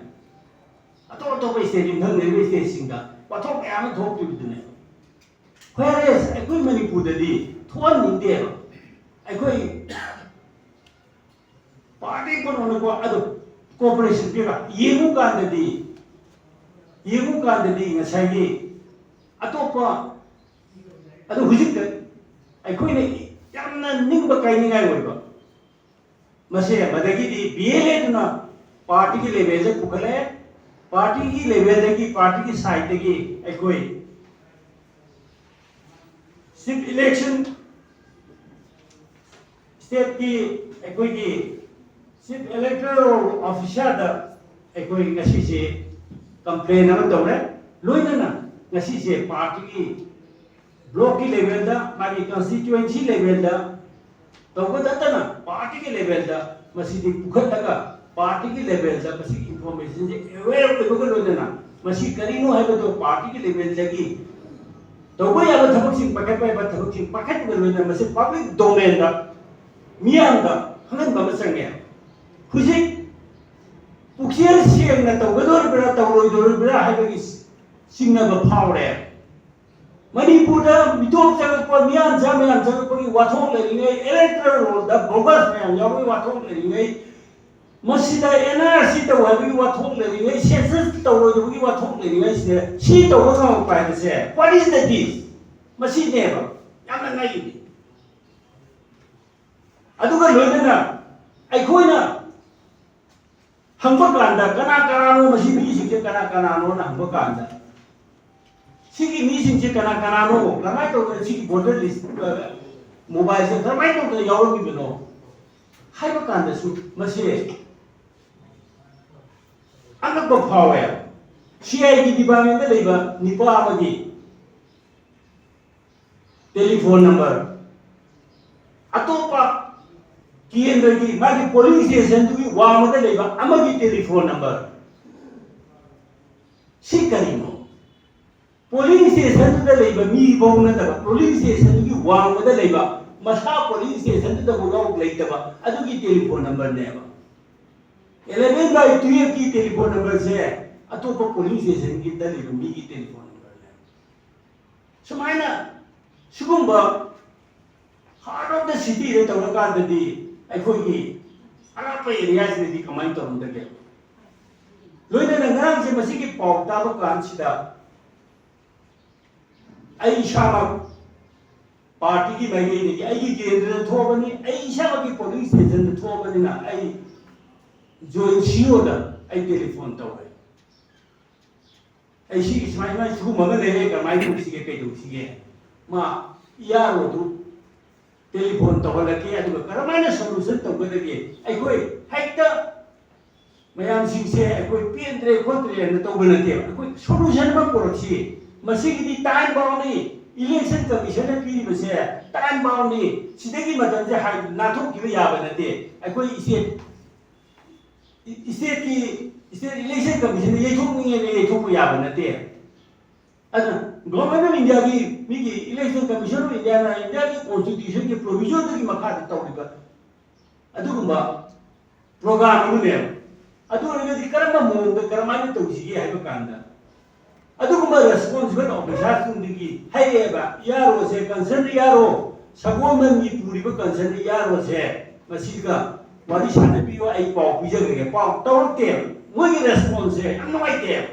ꯑꯇꯣꯞ ꯑꯇꯣꯞꯄ state, ꯌꯨꯝꯊꯪꯅꯔꯤꯕ stateꯁꯤꯡꯗ ꯋꯥꯊꯣꯛ ꯃꯌꯥꯝ ꯑꯃ ꯊꯣꯛꯇ꯭ꯔꯤꯕꯗꯨꯅꯦ꯫ Whereas ꯑꯩꯈꯣꯏ ꯃꯅꯤꯄꯨꯔꯗꯗꯤ ꯊꯣꯛꯍꯟꯅꯤꯡꯗꯦꯕ꯫ ꯑꯩꯈꯣꯏ party ꯄꯨꯝꯅꯃꯛꯅꯀꯣ ꯑꯗꯨ cooperation ꯄꯤꯔ ꯌꯦꯡꯉꯨ ꯀꯥꯟꯗꯗꯤ, ꯌꯦꯡꯉꯨ ꯀꯥꯟꯗꯗꯤ ꯉꯁꯥꯏꯒꯤ ꯑꯇꯣꯞꯄ, ꯑꯗꯨ ꯍꯧꯖꯤꯛꯇ ꯑꯩꯈꯣꯏꯅ ꯌꯥꯝꯅ ꯅꯤꯡꯕ ꯀꯥꯏꯅꯤꯡꯉꯥꯏ ꯑꯣꯏꯕ꯫ ꯃꯁꯦ ꯃꯗꯒꯤꯗꯤ B L A ꯗꯨꯅ partyꯒꯤ levelꯗ ꯄꯨꯈꯠꯂꯛꯑꯦ꯫ Partyꯒꯤ levelꯗꯒꯤ, partyꯒꯤ sideꯇꯒꯤ ꯑꯩꯈꯣꯏ chief election, stateꯀꯤ ꯑꯩꯈꯣꯏꯒꯤ chief electoral officerꯗ ꯑꯩꯈꯣꯏ ꯉꯁꯤꯁꯦ complain ꯑꯃ ꯇꯧꯔꯦ꯫ ꯂꯣꯏꯅꯅ ꯉꯁꯤꯁꯦ partyꯒꯤ blockꯀꯤ levelꯗ, ꯃꯥꯒꯤ constituency levelꯗ ꯇꯧꯕꯇ ꯅꯠꯇꯅ partyꯒꯤ levelꯗ ꯃꯁꯤꯗꯤ ꯄꯨꯈꯠꯂꯒ partyꯒꯤ levelꯗ ꯃꯁꯤꯒꯤ informationꯁꯦ aware ꯑꯣꯏꯕꯒ ꯂꯣꯏꯅꯅ ꯃꯁꯤ ꯀꯔꯤꯅꯣ ꯍꯥꯏꯕꯗꯣ partyꯒꯤ levelꯗꯒꯤ ꯇꯧꯕ ꯌꯥꯕ ꯊꯕꯛꯁꯤꯡ ꯄꯥꯏꯈꯠꯄ ꯌꯥꯕ ꯊꯕꯛꯁꯤꯡ ꯄꯥꯏꯈꯠꯄꯒ ꯂꯣꯏꯅꯅ ꯃꯁꯤ public domainꯗ ꯃꯤꯌꯥꯝꯗ ꯈꯪꯍꯟꯕ ꯑꯃ ꯆꯪꯉꯦ꯫ ꯍꯧꯖꯤꯛ ꯄꯨꯛꯆꯦꯜ ꯁꯦꯡꯅ ꯇꯧꯒꯗꯧꯔꯤꯕ꯭ꯔꯥ ꯇꯧꯔꯣꯏꯗꯧꯔꯤꯕ꯭ꯔꯥ ꯍꯥꯏꯕꯒꯤ ꯆꯤꯡꯅꯕ ꯐꯥꯎꯔꯦ꯫ ꯃꯅꯤꯄꯨꯔꯗ ꯃꯤꯇꯣꯞ ꯆꯪꯉꯛꯄ, ꯃꯤꯌꯥꯟꯆꯥ ꯃꯌꯥꯝ ꯆꯪꯉꯛꯄꯒꯤ ꯋꯥꯊꯣꯛ ꯂꯩꯔꯤꯉꯩ, electoral roll ꯗ bogus ꯃꯌꯥꯝ ꯌꯥꯎꯕꯒꯤ ꯋꯥꯊꯣꯛ ꯂꯩꯔꯤꯉꯩ, ꯃꯁꯤꯗ ꯑꯦꯟ ꯑꯥꯔ ꯁꯤ ꯇꯧ ꯍꯥꯏꯕꯒꯤ ꯋꯥꯊꯣꯛ ꯂꯩꯔꯤꯉꯩ, census ꯇꯧꯔꯣꯏꯗꯕꯒꯤ ꯋꯥꯊꯣꯛ ꯂꯩꯔꯤꯉꯩꯁꯤꯗ ꯁꯤ ꯇꯧꯕ ꯉꯝꯃꯛꯄ ꯍꯥꯏꯕꯁꯦ, what is the this? ꯃꯁꯤꯅꯦꯕ ꯌꯥꯝꯅ ꯉꯛꯏꯗꯤ꯫ ꯑꯗꯨꯒ ꯂꯣꯏꯅꯅ ꯑꯩꯈꯣꯏꯅ ꯍꯪꯕ ꯀꯥꯟꯗ, "ꯀꯅꯥ ꯀꯅꯥꯅꯣ ꯃꯁꯤ ꯃꯤꯁꯤꯡꯁꯦ, ꯀꯅꯥ ꯀꯅꯥꯅꯣꯅ?" ꯍꯪꯕ ꯀꯥꯟꯗ, "ꯁꯤꯒꯤ ꯃꯤꯁꯤꯡꯁꯦ ꯀꯅꯥ ꯀꯅꯥꯅꯣ? ꯀꯃꯥꯏꯅ ꯇꯧꯗꯅ ꯁꯤꯒꯤ voter list, mobile ꯁꯦ ꯀꯃꯥꯏꯅ ꯇꯧꯗꯅ ꯌꯥꯎꯔꯝꯃꯤꯕꯅꯣ?" ꯍꯥꯏꯕ ꯀꯥꯟꯗꯁꯨ ꯃꯁꯦ ꯑꯉꯛꯄ ꯐꯥꯎꯋꯦ꯫ ꯁꯤ ꯑꯥꯏ ꯗꯤ department ꯇ ꯂꯩꯕ ꯅꯤꯄꯥ ꯑꯃꯒꯤ telephone number, ꯑꯇꯣꯞꯄ ꯀꯦꯟꯗ꯭ꯔꯒꯤ ꯃꯥꯒꯤ polling station ꯗꯨꯒꯤ ꯋꯥꯡꯃꯗ ꯂꯩꯕ ꯑꯃꯒꯤ telephone number, ꯁꯤ ꯀꯔꯤꯅꯣ? Polling station ꯗꯨꯗ ꯂꯩꯕ ꯃꯤ ꯐꯥꯎ ꯅꯠꯇꯕ, polling station ꯗꯨꯒꯤ ꯋꯥꯡꯃꯗ ꯂꯩꯕ, ꯃꯁꯥ polling station ꯗꯨꯗ ꯐꯥꯎ ꯂꯩꯇꯕ ꯑꯗꯨꯒꯤ telephone number ꯅꯦꯕ꯫ Eleven by twelve ꯀꯤ telephone number ꯁꯦ ꯑꯇꯣꯞꯄ polling station ꯒꯤꯗ ꯂꯩꯕ ꯃꯤꯒꯤ telephone number ꯅꯦ꯫ ꯁꯨꯃꯥꯏꯅ ꯁꯤꯒꯨꯝꯕ heart of the city ꯗ ꯇꯧꯔꯀꯥꯟꯗꯗꯤ ꯑꯩꯈꯣꯏꯒꯤ ꯑꯔꯥꯞꯄ area ꯁꯤꯗꯗꯤ ꯀꯃꯥꯏꯅ ꯇꯧꯔꯝꯗꯒꯦ? ꯂꯣꯏꯅꯅ ꯉꯔꯥꯡꯁꯦ ꯃꯁꯤꯒꯤ ꯄꯥꯎ ꯇꯥꯕ ꯀꯥꯟꯁꯤꯗ ꯑꯩ ꯏꯁꯥꯃꯛ party ꯒꯤ ꯃꯥꯏꯀꯩꯗꯒꯤ ꯑꯩꯒꯤ ꯀꯦꯟꯗ꯭ꯔꯗ ꯊꯣꯛꯑꯕꯅꯤ, ꯑꯩ ꯏꯁꯥꯃꯛꯀꯤ polling station ꯗ ꯊꯣꯛꯑꯕꯅꯤꯅ ꯑꯩ joint C E O ꯗ ꯑꯩ telephone ꯇꯧꯔꯦ꯫ ꯑꯩ ꯁꯤꯒꯤ ꯁꯨꯃꯥꯏ ꯁꯨꯃꯥꯏ ꯁꯤꯒꯨꯝꯕ ꯑꯃ ꯂꯩꯔꯦ, ꯀꯃꯥꯏꯅ ꯇꯧꯁꯤꯒꯦ, ꯀꯩꯗꯧꯁꯤꯒꯦ? ꯃꯥ E R O ꯗꯨ telephone ꯇꯧꯍꯜꯂꯛꯀꯦ, ꯑꯗꯨꯒ ꯀꯔꯝꯍꯥꯏꯅ solution ꯇꯧꯒꯗꯒꯦ? ꯑꯩꯈꯣꯏ ꯍꯦꯛꯇ ꯃꯌꯥꯝꯁꯤꯡꯁꯦ ꯑꯩꯈꯣꯏ ꯄꯦꯟꯗ꯭ꯔꯦ ꯈꯣꯠꯇ꯭ꯔꯦꯅ ꯇꯧꯕ ꯅꯠꯇꯦꯕ꯫ ꯑꯩꯈꯣꯏ solution ꯑꯃ ꯄꯨꯔꯛꯁꯤ꯫ ꯃꯁꯤꯒꯤꯗꯤ time bound ꯅꯤ꯫ Election Commission ꯅ ꯄꯤꯔꯤꯕꯁꯦ time bound ꯅꯤ꯫ ꯁꯤꯗꯒꯤ ꯃꯇꯝꯁꯦ ꯍꯥꯏ-, ꯅꯥꯟꯊꯣꯛꯈꯤꯕ ꯌꯥꯕ ꯅꯠꯇꯦ꯫ ꯑꯩꯈꯣꯏ state, state ꯀꯤ, State Election Commission ꯅ ꯌꯩꯊꯣꯛꯅꯤꯡꯉꯦꯅ ꯌꯩꯊꯣꯛꯄ ꯌꯥꯕ ꯅꯠꯇꯦ꯫ ꯑꯗꯨꯅ Government of India ꯒꯤ, ꯃꯤꯒꯤ Election Commission of India ꯅ India ꯒꯤ constitution ꯒꯤ provision ꯗꯨꯒꯤ ꯃꯈꯥꯗ ꯇꯧꯔꯤꯕ ꯑꯗꯨꯒꯨꯝꯕ program ꯑꯃꯅꯦꯕ꯫ ꯑꯗꯨ ꯑꯣꯏꯔꯒꯗꯤ ꯀꯔꯝꯕ ꯃꯑꯣꯡꯗ ꯀꯔꯝꯍꯥꯏꯅ ꯇꯧꯁꯤꯒꯦ ꯍꯥꯏꯕ ꯀꯥꯟꯗ, ꯑꯗꯨꯒꯨꯝꯕ responsible officerꯁꯤꯡꯗꯒꯤ ꯍꯥꯏꯔꯛꯑꯦꯕ, ꯏ ꯑꯥꯔ ꯑꯣꯁꯦ, concerned ꯏ ꯑꯥꯔ ꯑꯣ, ꯁꯒꯣꯜꯕꯟꯒꯤ ꯄꯨꯔꯤꯕ concerned ꯏ ꯑꯥꯔ ꯑꯣꯁꯦ ꯃꯁꯤꯒ ꯋꯥꯔꯤ ꯁꯥꯟꯅꯕꯤꯌꯨ, ꯑꯩ ꯄꯥꯎ ꯄꯤꯖꯈ꯭ꯔꯒꯦ꯫ ꯄꯥꯎ ꯇꯧꯔꯛꯇꯦꯕ꯫ ꯃꯣꯏꯒꯤ responseꯁꯦ ꯌꯥꯝ ꯅꯨꯡꯉꯥꯏꯇꯦꯕ꯫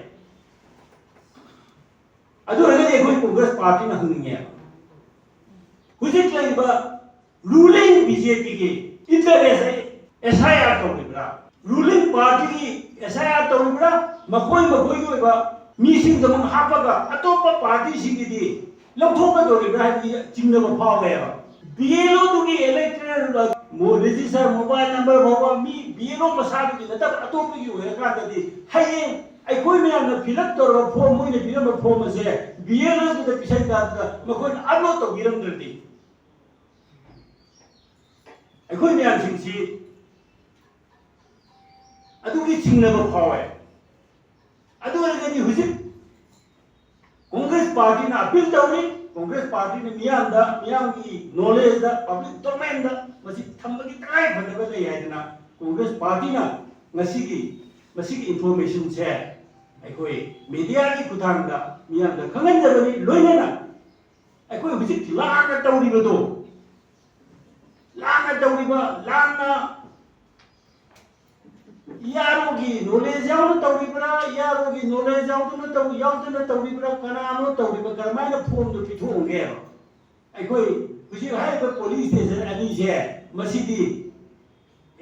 ꯑꯗꯨ ꯑꯣꯏꯔꯒꯗꯤ ꯑꯩꯈꯣꯏ Congress partyꯅ ꯍꯪꯅꯤꯡꯉꯦꯕ, ꯍꯧꯖꯤꯛ ꯂꯩꯔꯤꯕ ruling ꯕꯤ ꯖꯦ ꯄꯤꯒꯤ interest ꯑꯦꯁ ꯑꯥꯏ ꯑꯥꯔ ꯇꯧꯔꯤꯕ꯭ꯔꯥ? Ruling partyꯒꯤ ꯑꯦꯁ ꯑꯥꯏ ꯑꯥꯔ ꯇꯧꯔꯤꯕ꯭ꯔꯥ? ꯃꯈꯣꯏ ꯃꯈꯣꯏꯒꯤ ꯑꯣꯏꯕ ꯃꯤꯁꯤꯡꯗꯃꯛ ꯍꯥꯞꯄꯒ ꯑꯇꯣꯞꯄ partyꯁꯤꯡꯒꯤꯗꯤ ꯂꯧꯊꯣꯛꯀꯗꯧꯔꯤꯕ꯭ꯔꯥ ꯍꯥꯏꯕꯒꯤ ꯆꯤꯡꯅꯕ ꯐꯥꯎꯔꯦꯕ꯫ ꯕꯤ ꯑꯦꯜ ꯑꯣꯗꯨꯒꯤ electoral roll, register, mobile number ꯐꯥꯎꯕ ꯃꯤ ꯕꯤ ꯑꯦꯜ ꯑꯣ ꯃꯁꯥꯗꯨꯒꯤ ꯅꯠꯇꯕ ꯑꯇꯣꯞꯄꯒꯤ ꯑꯣꯏꯔꯀꯥꯟꯗꯗꯤ ꯍꯌꯦꯡ ꯑꯩꯈꯣꯏ ꯃꯌꯥꯝꯅ fill up ꯇꯧꯔꯕ form, ꯃꯣꯏꯅ ꯄꯤꯔꯝꯕ form ꯑꯁꯦ ꯕꯤ ꯑꯦꯜ ꯑꯣꯗꯨꯗ ꯄꯤꯁꯟ ꯀꯥꯟꯗ ꯃꯈꯣꯏꯅ upload ꯇꯧꯕꯤꯔꯝꯗ꯭ꯔꯗꯤ ꯑꯩꯈꯣꯏ ꯃꯌꯥꯝꯁꯤꯡꯁꯤ ꯑꯗꯨꯒꯤ ꯆꯤꯡꯅꯕ ꯐꯥꯎꯋꯦ꯫ ꯑꯗꯨ ꯑꯣꯏꯔꯒꯗꯤ ꯍꯧꯖꯤꯛ Congress partyꯅ appeal ꯇꯧꯔꯤ, Congress partyꯅ ꯃꯤꯌꯥꯝꯗ, ꯃꯤꯌꯥꯝꯒꯤ knowledgeꯗ, public domainꯗ ꯃꯁꯤ ꯊꯝꯕꯒꯤ ꯇꯉꯥꯏ ꯐꯗꯕ ꯂꯩ ꯍꯥꯏꯗꯅ Congress partyꯅ ꯉꯁꯤꯒꯤ, ꯃꯁꯤꯒꯤ informationꯁꯦ ꯑꯩꯈꯣꯏ mediaꯒꯤ ꯈꯨꯠꯊꯥꯡꯗ ꯃꯤꯌꯥꯝꯗ ꯈꯪꯍꯟꯖꯕꯅꯤ꯫ ꯂꯣꯏꯅꯅ ꯑꯩꯈꯣꯏ ꯍꯧꯖꯤꯛ ꯂꯥꯟꯅ ꯇꯧꯔꯤꯕꯗꯣ, ꯂꯥꯟꯅ ꯇꯧꯔꯤꯕ, ꯂꯥꯟꯅ ꯏ ꯑꯥꯔ ꯑꯣꯒꯤ knowledge ꯌꯥꯎꯅ ꯇꯧꯔꯤꯕ꯭ꯔꯥ, ꯏ ꯑꯥꯔ ꯑꯣꯒꯤ knowledge ꯌꯥꯎꯗꯅ ꯇꯧ-, ꯌꯥꯎꯗꯅ ꯇꯧꯔꯤꯕ꯭ꯔꯥ, ꯀꯅꯥꯅꯣ ꯇꯧꯔꯤꯕ, ꯀꯔꯝꯍꯥꯏꯅ formꯗꯨ ꯄꯤꯊꯣꯛꯑꯝꯒꯦꯕ? ꯑꯩꯈꯣꯏ ꯍꯧꯖꯤꯛ ꯍꯥꯏꯔꯤꯕ polling station ꯑꯅꯤꯁꯦ, ꯃꯁꯤꯗꯤ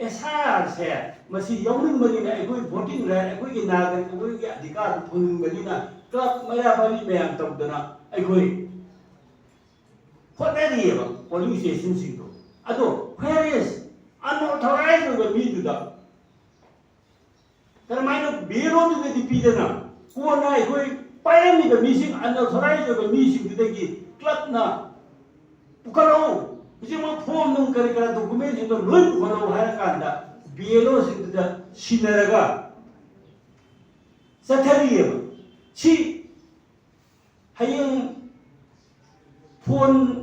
ꯑꯦꯁ ꯑꯥꯏ ꯑꯥꯔꯁꯦ ꯃꯁꯤ ꯌꯥꯎꯅꯤꯡꯕꯅꯤꯅ, ꯑꯩꯈꯣꯏ voting right, ꯑꯩꯈꯣꯏꯒꯤ ꯅꯥꯒꯔꯤꯛ, ꯑꯩꯈꯣꯏꯒꯤ ꯑꯙꯤꯀꯥꯔꯗꯨ ꯐꯪꯅꯤꯡꯕꯅꯤꯅ club ꯃꯩꯔꯥ ꯄꯥꯏꯕꯤ ꯃꯌꯥꯝ ꯇꯧꯗꯅ ꯑꯩꯈꯣꯏ ꯍꯣꯠꯅꯔꯤꯑꯕ polling stationꯁꯤꯡꯗꯣ꯫ ꯑꯗꯣ where is unauthorized ꯑꯣꯏꯕ ꯃꯤꯗꯨꯗ ꯀꯔꯝꯍꯥꯏꯅ ꯕꯤ ꯑꯦꯜ ꯑꯣꯗꯨꯗꯗꯤ ꯄꯤꯗꯅ ꯀꯣꯟꯅ ꯑꯩꯈꯣꯏ ꯄꯥꯏꯔꯝꯃꯤꯕ ꯃꯤꯁꯤꯡ, unauthorized ꯑꯣꯏꯕ ꯃꯤꯁꯤꯡꯗꯨꯗꯒꯤ clubꯅ ꯄꯨꯈꯠꯂꯛꯎ, ꯍꯧꯖꯤꯛꯃꯛ form ꯅꯨꯡ ꯀꯔꯤ ꯀꯔꯥ documentꯁꯤꯡꯗꯣ ꯂꯣꯏ ꯄꯨꯈꯠꯂꯛꯎ ꯍꯥꯏꯔꯀꯥꯟꯗ ꯕꯤ ꯑꯦꯜ ꯑꯣꯁꯤꯡꯗꯨꯗ ꯁꯤꯟꯅꯔꯒ ꯆꯠꯊꯔꯤꯑꯕ꯫ ꯁꯤ ꯍꯌꯦꯡ phone